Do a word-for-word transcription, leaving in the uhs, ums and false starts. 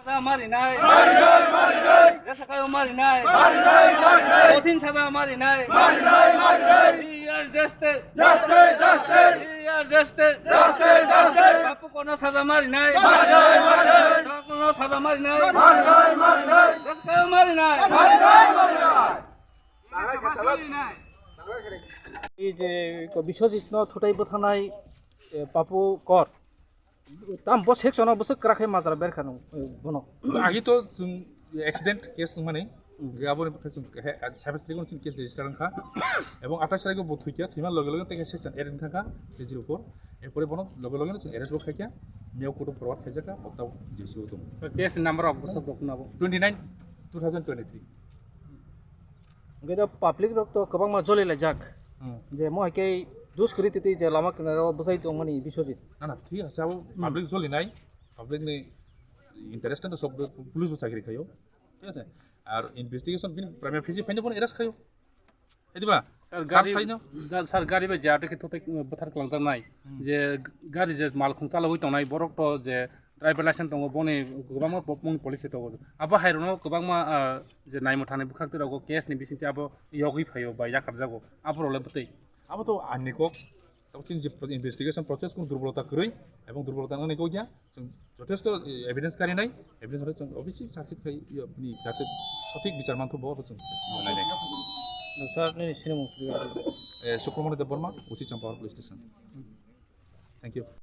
Saja marinai. Marinai, marinai. Jesakai marinai. Marinai, marinai. Kothin saja marinai. Marinai, marinai. We are justice. Justice, justice. We are justice. Justice, justice. Papu kono saja marinai. Marinai, marinai. Kono saja marinai. Marinai, marinai. Jesakai marinai. Marinai, marinai. Ei je ko Biswajit no thutai bwthanai, eh, Papu Kor. Tam bo section o bwswk kwrak khe majra berkha nung, eh, bono. Agi to chwng accident case wngmani, hmm, abo ni bagwi chwng he, cyber city chwng case register wngkha, ebong athais tarikh bo thwikha, thwima loge loge tei section add wngkha, three zero four, erpore bono loge loge chwng arrest bo khaikha, miyao court o forward khaijakha, bo tao J C O tongo. Case number of bwswk rok nabo? Twenty nine, two thousand twenty three. Hwnkhe da public rok to kwbangma joli laijak. Hmm. Je mo hai khe duskrititi je lama kinaro bwsai tongmani Biswajit. Na, na, thik ase, abo, hmm, public joli nai, public ni interest to sob police bo chakri khayo. Thik ase? Ar investigation bini primary phase phaino bono arrest khayo. Ediba? Sir, charge gari, khaino? Ga-, sir, gari bai jate khe thotai, uh, bwthar kwlangjak nai. Hmm. Je gari je malkhung chalogwi tongnai borok to je driver license tongo, boni kwbangma po-, mung policy tongo. Abo hai rokno kwbangma, ah, je naimwthangni bwkhak twi rogo case ni bisingtwi abo yogwi phaio bai yakarjago. Abo rok le bwtwi. Abo to ani kok, abo chini je investigation process kunu durbolota kwrwi, ebong durbolota wngni kok ya, chwng jothesto, eh, evidence kari nai, evidence hore chwng obviously charge sheet khai, ya, bini jate sothik bichar mantho bo chwng nai nai. Sir, nini sinimung suri. Eh, Sukromoni Debbarma, Uchi Champawar Police Station. Thank you.